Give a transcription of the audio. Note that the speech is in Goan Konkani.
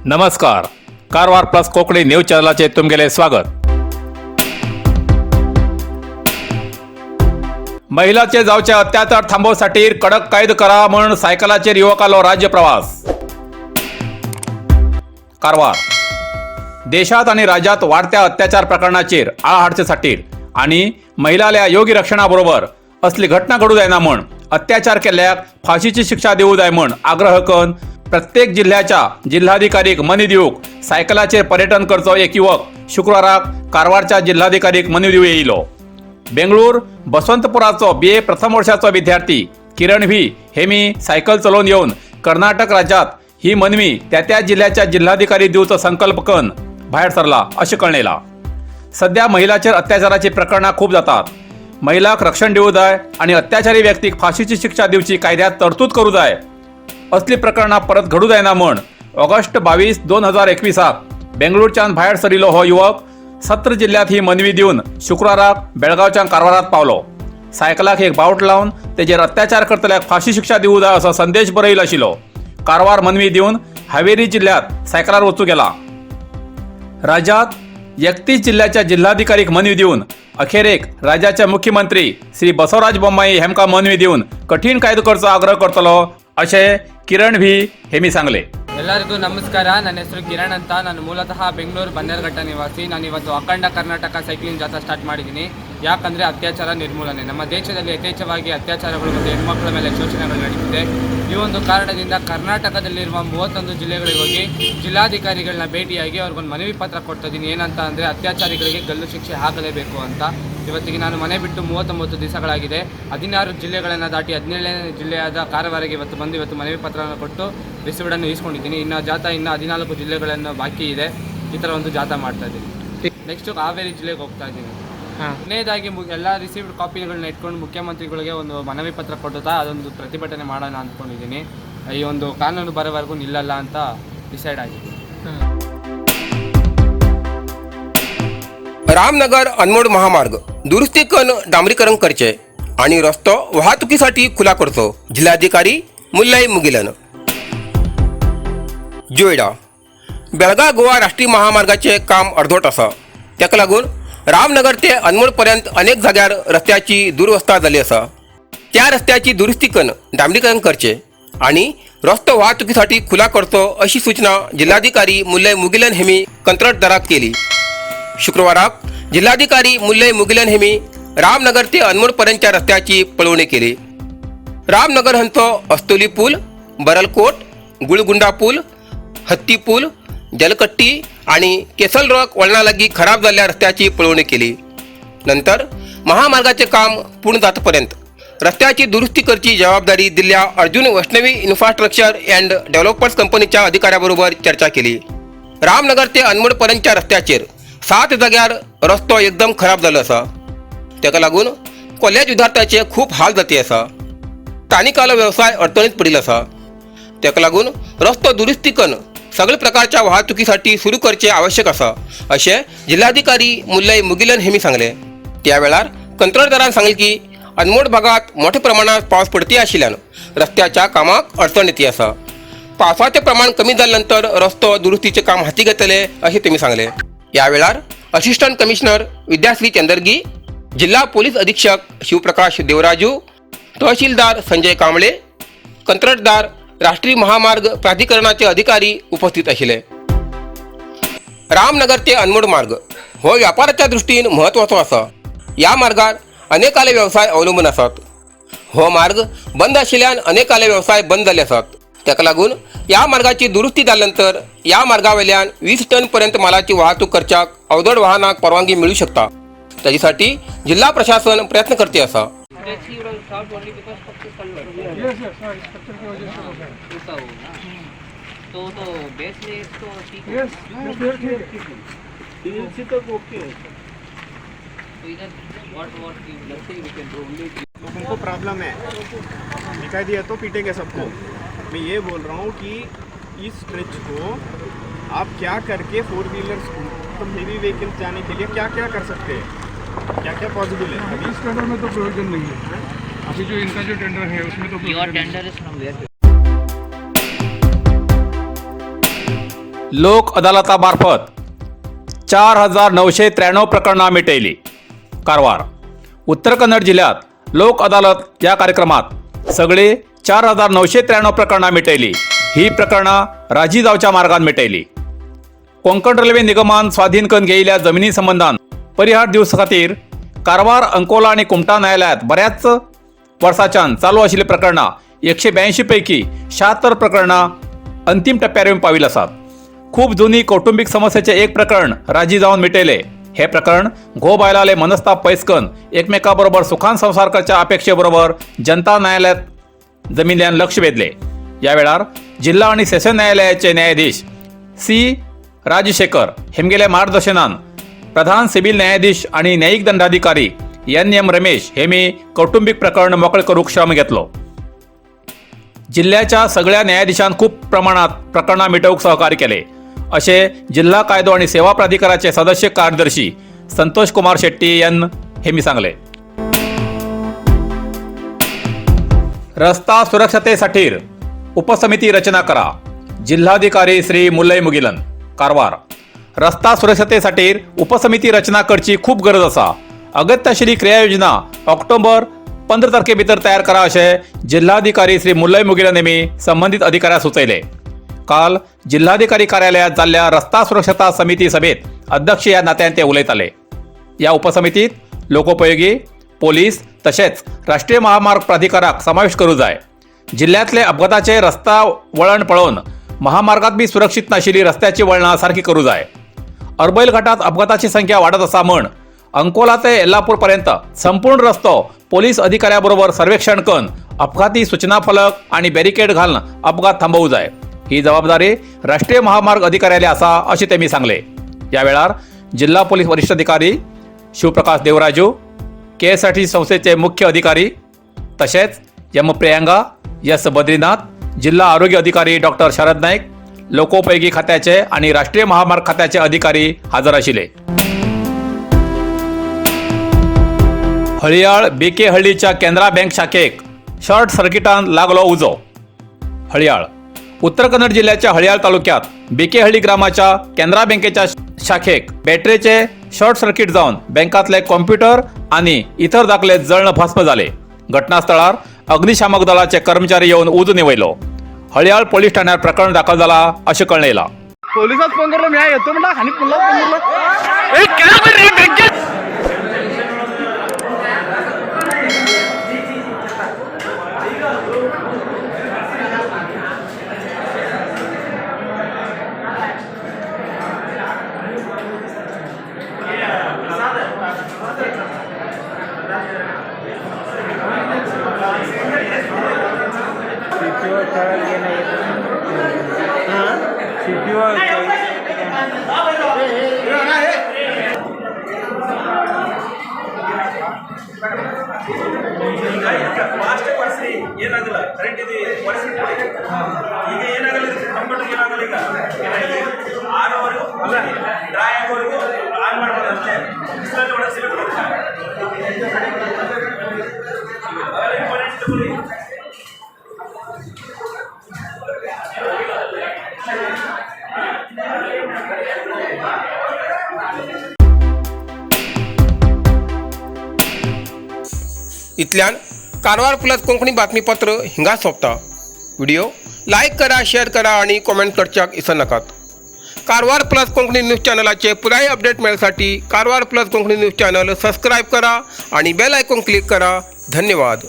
नमस्कार, कारवार प्लस कोंकणी न्यूज चॅनलाचेर तुमगेलें स्वागत. महिलाचेर जावचे अत्याचार थांबोवसाठी कडक कायदो करा म्हूण सायकलाचेर युवकालो राज्य प्रवास. कारवार देशात आणि राज्यात वाढत्या अत्याचार प्रकरणाचेर आळा हाडचे आणि महिलाल्या योग्य रक्षणाबरोबर असली घटना घडू जायना म्हण अत्याचार केल्ल्याक फाशीची शिक्षा दिवू जाय म्हण आग्रह करून प्रत्येक जिल्ह्याच्या जिल्हाधिकारीक मनी दिवंक सायकलाचेर पर्यटन करचो एक युवक शुक्राराक कारवारच्या जिल्हाधिकारीक मनी दिवं येयलो. बेंगळूर बसवंतपुराचो बीए प्रथम वर्षाचो विद्यार्थी किरण व्ही हेमी सायकल चलोवन येवन कर्नाटक राज्यात ही मनवी त्या त्या जिल्ह्याच्या जिल्हाधिकारी दिवचो संकल्प करून भायर सरला अशें कळ्ळेला. सध्या महिलाचेर अत्याचाराची प्रकरणां खूब जातात. महिलाक रक्षण दिवं जाय आणि अत्याचारी व्यक्तीक फाशीची शिक्षा दिवची कायद्यात तरतूद करू जाय. असली प्रकरणां परत घडू जायना म्हण ऑगस्ट 22, 2021 बेंगळूरच्यान भायर सरिल्लो हो युवक सत्र जिल्ह्यात ही मनवी दिवन शुक्राराक बेळगांवच्या कारवारात पावलो. सायकलाक एक बावट लावन तेजेर अत्याचार करतल्याक फाशी शिक्षा दिवू जाय असो संदेश बरयलो आशिल्लो. कारवार मनवी दिवन हावेरी जिल्ह्यात सायकलार वचूं गेला. राज्यात 31 जिल्ह्याच्या जिल्हाधिकारीक मनवी दिवन अखेरेक राज्याचे मुख्यमंत्री श्री बसवराज बोम्माई हेमकां मनवी दिवन कठीण कायदो करचो आग्रह करतलो अशें किरण व्ही हेमी सांगले. ಎಲ್ಲರಿಗೂ ನಮಸ್ಕಾರ. ನನ್ನ ಹೆಸರು ಕಿರಣ್ ಅಂತ. ನಾನು ಮೂಲತಃ ಬೆಂಗಳೂರು ಬನ್ನೇರುಘಟ್ಟ ನಿವಾಸಿ. ನಾನು ಇವತ್ತು ಅಖಂಡ ಕರ್ನಾಟಕ ಸೈಕ್ಲಿಂಗ್ ಜಾಥಾ ಸ್ಟಾರ್ಟ್ ಮಾಡಿದ್ದೀನಿ. ಯಾಕಂದರೆ ಅತ್ಯಾಚಾರ ನಿರ್ಮೂಲನೆ. ನಮ್ಮ ದೇಶದಲ್ಲಿ ಯಥೇಚ್ಛವಾಗಿ ಅತ್ಯಾಚಾರಗಳು ಮತ್ತು ಹೆಣ್ಮಕ್ಳ ಮೇಲೆ ಶೋಷಣೆಗಳು ನಡೀತಿದೆ. ಈ ಒಂದು ಕಾರಣದಿಂದ ಕರ್ನಾಟಕದಲ್ಲಿರುವ 31 ಜಿಲ್ಲೆಗಳಿಗೆ ಹೋಗಿ ಜಿಲ್ಲಾಧಿಕಾರಿಗಳನ್ನ ಭೇಟಿಯಾಗಿ ಅವ್ರಿಗೊಂದು ಮನವಿ ಪತ್ರ ಕೊಡ್ತಾ ಇದ್ದೀನಿ. ಏನಂತ ಅಂದರೆ, ಅತ್ಯಾಚಾರಿಗಳಿಗೆ ಗಲ್ಲು ಶಿಕ್ಷೆ ಆಗಲೇಬೇಕು ಅಂತ. ಇವತ್ತಿಗೆ ನಾನು ಮನೆ ಬಿಟ್ಟು 39 ದಿವಸಗಳಾಗಿದೆ. 16 ಜಿಲ್ಲೆಗಳನ್ನು ದಾಟಿ 17ನೇ ಜಿಲ್ಲೆಯಾದ ಕಾರವಾರಿಗೆ ಇವತ್ತು ಬಂದು, ಇವತ್ತು ಮನವಿ ಪತ್ರವನ್ನು ಕೊಟ್ಟು ರಿಸೀವ್ಡನ್ನು ಈಸ್ಕೊಂಡಿದ್ದೀನಿ. ಇನ್ನು ಜಾಥಾ ಇನ್ನು 14 ಜಿಲ್ಲೆಗಳನ್ನು ಬಾಕಿ ಇದೆ. ಈ ಥರ ಒಂದು ಜಾಥಾ ಮಾಡ್ತಾ ಇದ್ದೀನಿ. ನೆಕ್ಸ್ಟು ಹಾವೇರಿ ಜಿಲ್ಲೆಗೆ ಹೋಗ್ತಾ ಇದ್ದೀನಿ. ಕೊನೆಯದಾಗಿ ಎಲ್ಲ ರಿಸೀವ್ಡ್ ಕಾಪಿಗಳನ್ನ ಇಟ್ಕೊಂಡು ಮುಖ್ಯಮಂತ್ರಿಗಳಿಗೆ ಒಂದು ಮನವಿ ಪತ್ರ ಕೊಡುತ್ತಾ ಅದೊಂದು ಪ್ರತಿಭಟನೆ ಮಾಡೋಣ ಅಂದ್ಕೊಂಡಿದ್ದೀನಿ. ಈ ಒಂದು ಕಾನೂನು ಬರೋವರೆಗೂ ನಿಲ್ಲಲ್ಲ ಅಂತ ಡಿಸೈಡ್ ಆಗಿದೆ. रामनगर अनमोड महामार्ग दुरुस्ती करून डांबरीकरण करचे आणि रस्तो वाहतुकीसाठी खुला करचो, जिल्हाधिकारी मुल्लई मुगिलन. जोयडा बेळगाव गोवा राष्ट्रीय महामार्गाचे काम अर्धवट आसा. ताका लागून रामनगर ते अनमोड पर्यंत अनेक जाग्यार रस्त्याची दुरवस्था जाल्ली आसा. त्या रस्त्याची दुरुस्ती करून डांबरीकरण करचे आणि रस्तो वाहतुकीसाठी खुला करचो अशी सूचना जिल्हाधिकारी मुल्लई मुगिलन हेमी कंत्राटदाराक केली. शुक्रवाराक जिल्हाधिकारी मुल्लई मुगिलन हेमी रामनगर ते अनमोड पर्यंतच्या रस्त्याची पळोवणी केली. रामनगर हंचो अस्तोली पूल, बरलकोट, गुळगुंडा पूल, हत्ती पूल, जलकट्टी आणि केसल रॉक वळणा लागीं खराब जाल्ल्या रस्त्याची पळोवणी केली. नंतर महामार्गाचे काम पूर्ण जातपर्यंत रस्त्याची दुरुस्ती करची जबाबदारी दिल्ल्या Arjun Vaishnavi infrastructure and developers कंपनीच्या अधिकाऱ्याबरोबर चर्चा केली. रामनगर ते अनमोड पर्यंतच्या रस्त्याचेर सात जाग्यार रस्तो एकदम खराब जाल्लो आसा. ताका लागून कॉलेज विद्यार्थ्याचे खूब हाल जाती आसा. स्थानिकालो वेवसाय अडचणीत पडिल्लो आसा. ताका लागून रस्तो दुरुस्ती करून सगळे प्रकारच्या वाहतुकीसाठी सुरू करचे आवश्यक आसा अशें जिल्हाधिकारी मुल्लई मुगिलन हेमी सांगले. त्या वेळार कंत्राटदारान सांगलें की अनमोड भागात मोठ्या प्रमाणात पावस पडती आशिल्ल्यान रस्त्याच्या कामाक अडचण येती आसा. पावसाचें प्रमाण कमी जाल्या नंतर रस्तो दुरुस्तीचें काम हाती घेतले अशें तेमी सांगले. ह्या वेळार असिस्टंट कमिशनर विद्याश्री चंदर्गी, जिल्हा पोलीस अधीक्षक शिवप्रकाश देवराजू, तहसीलदार संजय कांबळे, कंत्राटदार, राष्ट्रीय महामार्ग प्राधिकरणाचे अधिकारी उपस्थित आशिल्ले. रामनगर ते अनमोड मार्ग हो व्यापाराच्या दृष्टीन म्हत्वाचो आसा. ह्या मार्गार अनेकाले वेवसाय अवलंबून आसात. हो मार्ग बंद आशिल्ल्यान अनेकाले वेवसाय बंद जाल्ले आसात. ताका लागून ह्या मार्गाची दुरुस्ती जाल्या नंतर ह्या मार्गावेल्यान 20 टन पर्यंत मालाची वाहतूक करच्याक अवजड वाहनाक परवानगी मेळू शकता. ताजे जिल्हा प्रशासन प्रयत्न करते आसा. That he would have stopped only because of this culvert. Yes, हाँ, स्ट्रक्चर की वजह से हो गया. टूटा वो ना, तो बेस में तो ठीक है. यस, ठीक है. तो इधर what nothing we can do, only लोगों को प्रॉब्लम है. दिखाई दिया तो पीटेंगे सबको. मैं ये बोल रहा हूँ कि इस स्ट्रेच को आप क्या करके फोर व्हीलर्स, मतलब हेवी व्हीकल्स जाने के लिए क्या क्या कर सकते हैं, क्या क्या पॉसिबल है अभी? इस टेंडर में तो प्रोविजन नहीं है. अभी जो इनका जो टेंडर है, उसमें तो your provision नहीं है. Tender is from where? लोक अदालता मार्फत 4993 प्रकरणां मिटयली. कारवार. उत्तर कन्नड जिल्ह्यात लोक अदालत ह्या कार्यक्रमात सगळे 4993 प्रकरणां मिटयली. ही प्रकरणां राजी जावच्या मार्गान मिटयली. कोंकण रेल्वे निगमान स्वाधीन करून घेयिल्ल्या जमिनी संबंदान परिहार दिवचे खातीर कारवार, अंकोला आनी कुमटा न्यायालयात बऱ्याच वर्साच्यान चालू आशिल्ली प्रकरणां 182 पैकी 76 प्रकरणां अंतीम टप्प्यार येवन पाविल्ली आसात. खूब जुनी कौटुंबीक समस्येचें एक प्रकरण राजी जावन मिटयलें. हें प्रकरण घोव बायलाले मनस्ताप पयस करून एकमेका बरोबर सुखान संवसार करच्या अपेक्षे बरोबर जनता न्यायालयात जमिल्ल्यान लक्ष वेधले. ह्या वेळार जिल्हा आणि सेशन न्यायालयाचे न्यायाधीश सी राजशेखर हेमगेल्या मार्गदर्शनान प्रधान सिव्हिल न्यायाधीश आणि न्यायिक दंडाधिकारी एन एम रमेश हेमी कौटुंबिक प्रकरण मोकळे करूंक श्रम घेतलो. जिल्ह्याच्या सगळ्या न्यायाधीशान खूप प्रमाणात प्रकरणां मिटोवंक सहकार्य केले, अशें जिल्हा कायदो आणि सेवा प्राधिकाराचे सदस्य कार्यदर्शी संतोष कुमार शेट्टी एन हेमी सांगले. रस्ता सुरक्षतेसाठी उपसमिती रचना करा, जिल्हाधिकारी श्री मुल्लई मुगिलन. कारवार. रस्ता सुरक्षतेसाठी उपसमिती रचना करची खूप गरज आसा. अगत्य आशिल्ली क्रियायोजना ऑक्टोबर 15 तारखे भितर तयार करा, अशें जिल्हाधिकारी श्री मुल्लई मुगिलन यांनी संबंधित अधिकाऱ्यांक सुचयले. काल जिल्हाधिकारी कार्यालयात जाल्ल्या रस्ता सुरक्षता समिती सभेत अध्यक्ष ह्या नात्यान ते उलयताले. या उपसमितीत लोकोपयोगी, पोलीस तशेंच राष्ट्रीय महामार्ग प्राधिकाराक समावेश करूं जाय. जिल्ह्यातले अपघाताचे रस्ता वळण पळोवन महामार्गात बी सुरक्षीत नाशिल्ली रस्त्याची वळणां सारकी करूं जाय. अरबैल घाटात अपघाताची संख्या वाडत आसा म्हण अंकोला ते येल्लापूर पर्यंत संपूर्ण रस्तो पोलीस अधिकाऱ्याबरोबर सर्वेक्षण करून अपघाती सूचना फलक आणि बॅरिकेड घालून अपघात थांबवू जाय. ही जबाबदारी राष्ट्रीय महामार्ग अधिकाऱ्याली आसा, अशें तेमी सांगले. या वेळार जिल्हा पोलीस वरिष्ठ अधिकारी शिवप्रकाश देवराजू, केएसआरटीसी संस्थेचे मुख्य अधिकारी तशेंच एम प्रियांगा, एस बद्रीनाथ, जिल्हा आरोग्य अधिकारी डॉक्टर शरद नाईक, लोकोपयोगी खात्याचे आणि राष्ट्रीय महामार्ग खात्याचे अधिकारी हजर आशिल्ले. हळियाळ बेकेहळ्ळीच्या केनरा बँक शाखेक शॉर्ट सर्किटान लागलो उजो. हळियाळ. उत्तर कन्नड जिल्ह्याच्या हळियाळ तालुक्यात बेकेहळ्ळी ग्रामाच्या केनरा बँकेच्या शाखेक बॅटरीचे शॉर्ट सर्किट जावन बँकातले कॉम्प्युटर आणि इतर दाखले जळण भस्म जाले. घटनास्थळार अग्निशामक दलाचे कर्मचारी येवन उजो निवयलो. हळियाळ पोलीस ठाण्यार प्रकरण दाखल जाला, अशें कळ्ळें येयलां. पोलिसात फोन करलो मी येतो म्हणला आणि पुन्हा फोन करलो. ಏನಾಗಲ್ಲ, ಕರೆಂಟ್ ಇದು ಒರೆಸಿಟ್ಕೊಳ್ಳಿ. ಈಗ ಏನಾಗಲ್ಲ, ಇದು ಕಂಪ್ಯೂಟರ್ ಏನಾಗಲ್ಲ. ಈಗ ಆರೋವರೆಗೂ ಅಲ್ಲ, ಡ್ರೈ ಆಗೋವರೆಗೂ ಆನ್ ಮಾಡ್ಬೋದು ಅಷ್ಟೇ. ಬಿಸಿಲಲ್ಲಿ ಒಣಗಿಸಬೇಕು. ಅವೆಲ್ಲ ಇಂಪಾರ್ಟೆಂಟ್ ತಗೊಳ್ಳಿ. इतल्यान कारवार प्लस कोंकणी बातमीपत्र हिंगा सोंपता. व्हिडिओ लायक करा, शेअर करा आणि कॉमेंट करच्याक इसरनाकात. कारवार प्लस कोंकणी न्यूज चॅनलाचे पुराय update मेळसाठी Karwar plus Konkani news channel subscribe करा आणि बेल आयकॉन क्लिक करा. धन्यवाद.